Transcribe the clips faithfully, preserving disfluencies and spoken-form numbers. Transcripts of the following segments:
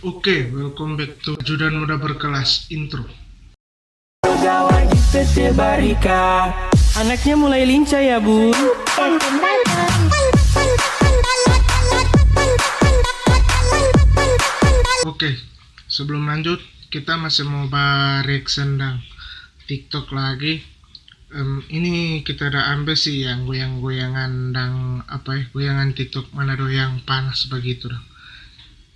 Oke, welcome back to Ajudan Muda Berkelas. Intro. Pegawai di P T Barika. Anaknya mulai lincah ya, Bun. Oke, sebelum lanjut, kita masih mau ba reaction dang TikTok lagi. Em, ini kita ada ambil sih yang goyang-goyangan dang apa ya, goyangan TikTok mana do yang panas begitu dang.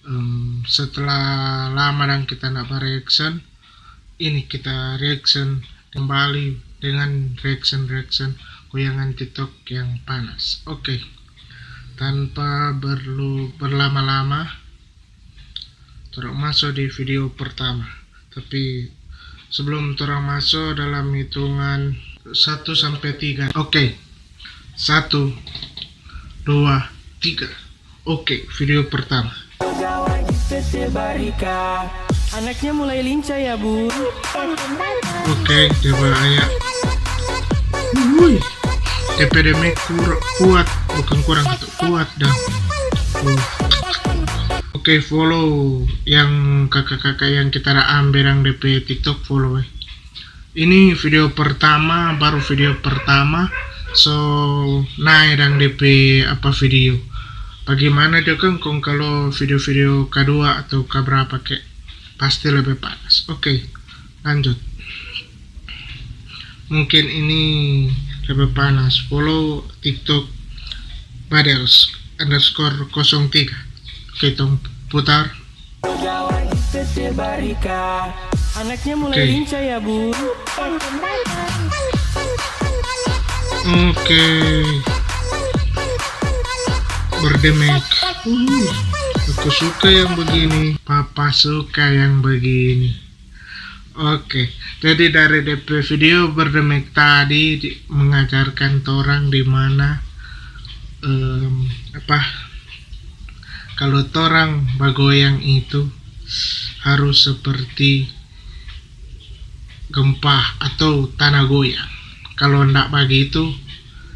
Em, setelah lama dang kita ndak ba reaction, ini kita reaction kembali dengan reaction-reaction goyangan TikTok yang panas. Oke, tanpa perlu berlama-lama, torang maso di video pertama. Tapi sebelum torang maso dalam hitungan satu sampe tiga. Oke, satu, dua, tiga. Oke, video pertama. Pegawai di P T Barika. Anaknya mulai lincah ya, Bun. Oke, coba ya. Wui. T P D M kuat, bukan kurang, kuat dang. Oke, follow yang kakak-kakak yang kita da ambe dang depe TikTok, follow eh. Ini video pertama, baru video pertama, so nae dang depe apa video. Bagimana jo kang kong kalo video-video kadua atau kabrapa ke? Pasti lebe panas. Oke, lanjut. Mungkin ini lebe panas. Follow TikTok badels underscore kosong tiga. Oke, tong putar. Pegawai di P T Barika. Anaknya mulai lincah ya, Bun. Oke. Berdemek. Uh, aku suka yang begini. Papa suka yang begini. Oke, jadi dari depe video berdemek tadi di, mengajarkan torang di mana, em, apa, kalau torang bagoyang itu harus seperti gempa atau tanah goyang. Kalau ndak bagitu,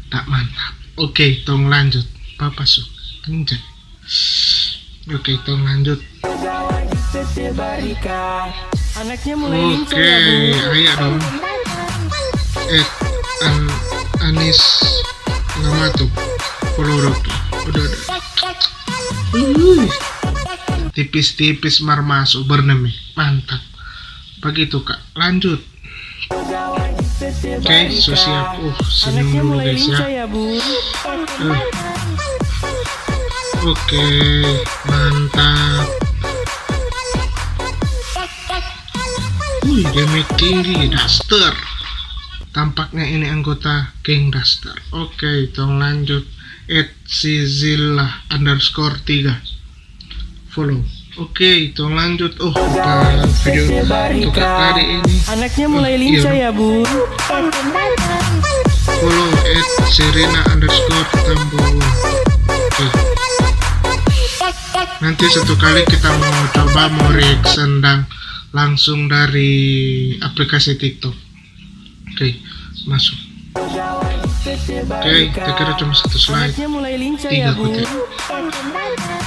ndak mantap. Oke, tong lanjut. Papa su, anjay. Oke, tong lanjut. Anaknya mulai lincah ya, Bun. Oke, ayo dong. Eh, An-, Anis Lamatuk. Follow dong. Udah, udah. Uhuy. Tipis-tipis mar maso, berdemek. Mantap. Begitu, Kak. Lanjut. Oke, so siap. Uh, senyum dulu, guys, ya. Eh. Oke, mantap. Wih, demek tinggi, Daster. Tampaknya ini anggota geng Daster. Oke, tong lanjut. At Sizilla underscore tiga. Follow. Oke, tong lanjut. Oh, lupa video tukar tadi ini. Anaknya mulai lincah ya, Bun. Follow at Serena underscore Tambun. Oke. Nanti satu kali kita mau coba mau reaction dang langsung dari aplikasi TikTok. Oke, masuk. Oke, kita kira cuma satu slide. Anaknya mulai lincah ya, Bun. Tiga,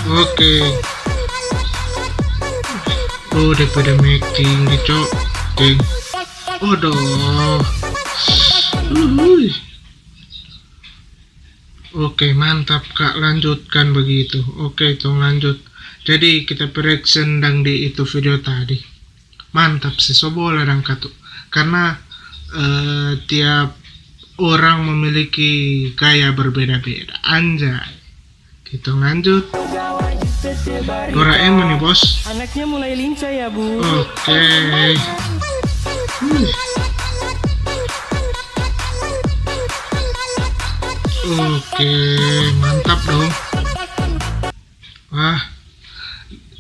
oke. Oke. Oh, depe demek tinggi, Cok. Oke. Waduh. Uhuy. Oke, mantap, Kak. Lanjutkan begitu. Oke, tong lanjut. Jadi, kita pe reaction dang di itu video tadi. Mantap sih, so boleh dang katu. Karena, eh, tiap orang memiliki gaya berbeda-beda. Anjay. Kita lanjut. Doraemon nih, Bos. Anaknya mulai lincah ya, Bu. Oke. Wih. Oke, mantap dong. Wah,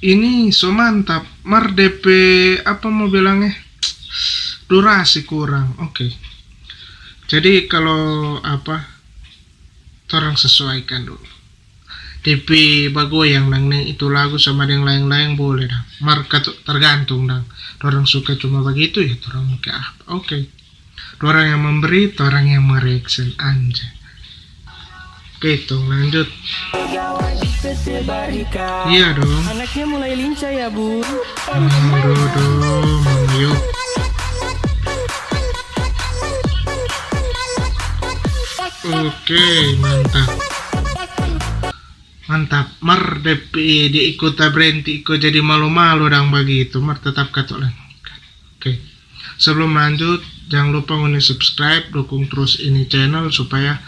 ini so mantap. Mar depe apa mo bilang eh? Durasi kurang. Oke. Jadi kalo apa, torang sesuaikan dulu. Depe bagoyang dang deng itu lagu sama deng laeng-laeng boleh dang. Mar katu tergantung dang. Dorang suka cuma bagitu ya torang mo ke apa. Oke. Dorang yang memberi, torang yang mereaction, anjay. Oke, tong lanjut. Iya dong. Anaknya mulai lincah ya, Bun. Mang Dodo, Mang Yop. Oke, mantap. Mantap. Mar depe di iko ta brenti, iko jadi malu-malu dang bagitu. Mar tetap katu lanjutkan. Oke. Sebelum lanjut, jangan lupa ngoni subscribe, dukung terus ini channel supaya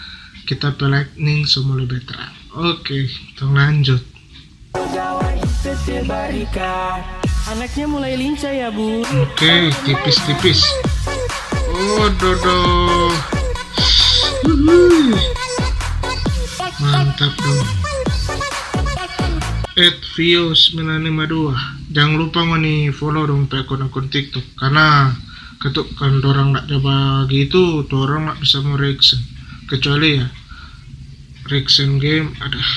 kita pe lightning so mo lebe terang. Oke, tong lanjut. Anaknya mulai lincah ya, Bun. Oke, tipis-tipis. Oh, Dodo. Uhuy. Mantap dong. At Vio sembilan lima dua. Jangan lupa ngoni follow dong pe akun-akun TikTok. Karena katu kan dorang nda ja bagitu, dorang nda bisa mo reaction. Kecuali ya, reaction game, aduh.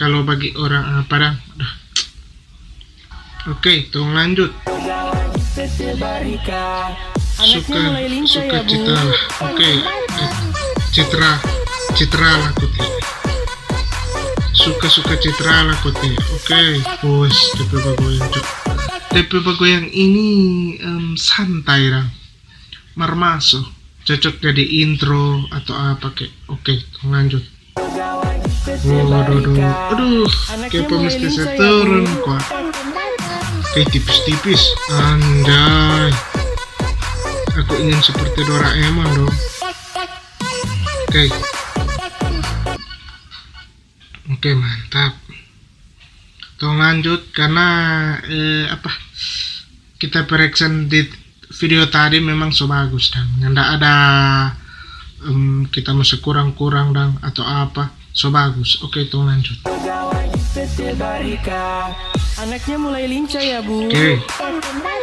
Kalau bagi orang apa dang, aduh. Oke, tong lanjut. Suka, suka Citra. Oke, eh, Citra, Citra Lakote. Suka-suka Citra Lakote. Oke, bos, depe bagoyang, cok. Depe bagoyang ini, em, santai dang. Mar maso, cocok jadi intro atau apa kek. Oke, tong lanjut. Oh, aduh, aduh. Aduh, kepo mesti saya turun, kok. Oke, tipis-tipis. Anjay. Aku ingin seperti Doraemon dong. Oke. Oke, mantap. Tong lanjut karena, eh, apa, kita pe reaction di video tadi memang so bagus dang. Nyanda ada, em, kita masih kurang-kurang dang atau apa, so bagus. Oke, tong lanjut. Anaknya mulai lincah ya, Bu. Oke.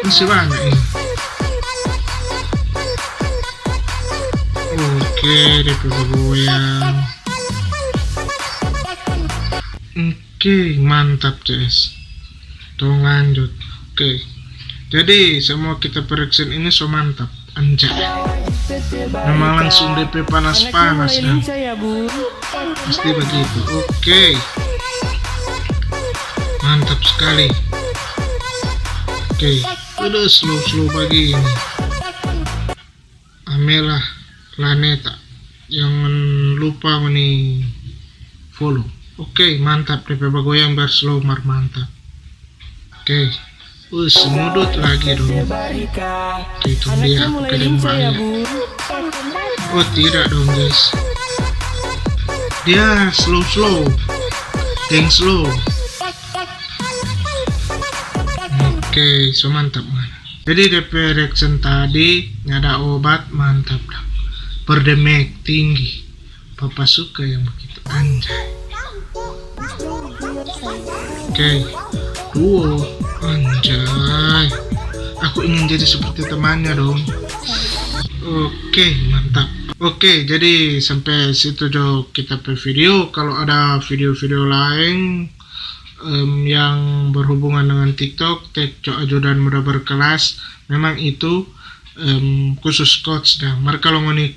Masih banyak ini. Oke, depe bagoyang. Oke, mantap, C S. Tong lanjut. Oke. Jadi, semua kita pe reaction ini so mantap. Anjay. Memang langsung depe panas-panas, kan? Pasti begitu. Oke. Mantap sekali. Oke. Udah slow-slow begini. Amela Laneta. Jangan lupa ngoni follow. Oke, mantap. Depe bagoyang biar slow mar mantap. Oke. Us, mudut lagi dong. Oke, itu dia. Oke, deng bahaya. Oh, tidak dong, guys. Dia slow-slow. Deng slow. Oke, so mantap, man. Jadi, depe reaction tadi nyanda obat, mantap dang. Berdemek tinggi. Papa suka yang begitu, anjay. Oke, duo, anjay. Aku ingin jadi seperti temannya dong. Oke, mantap. Oke, jadi sampai situ jo kita pe video. Kalau ada video-video lain, em, yang berhubungan dengan TikTok, tag Cok Ajudan Muda Berkelas, memang itu, em, khusus coach dang. Mar kalau ngoni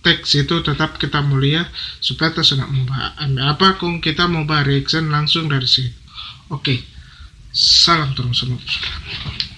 tag situ, tetap kita mo lia supaya ta so nda mo ba ambe apa, kong kita mo ba reaction langsung dari situ. Oke, salam torang samua.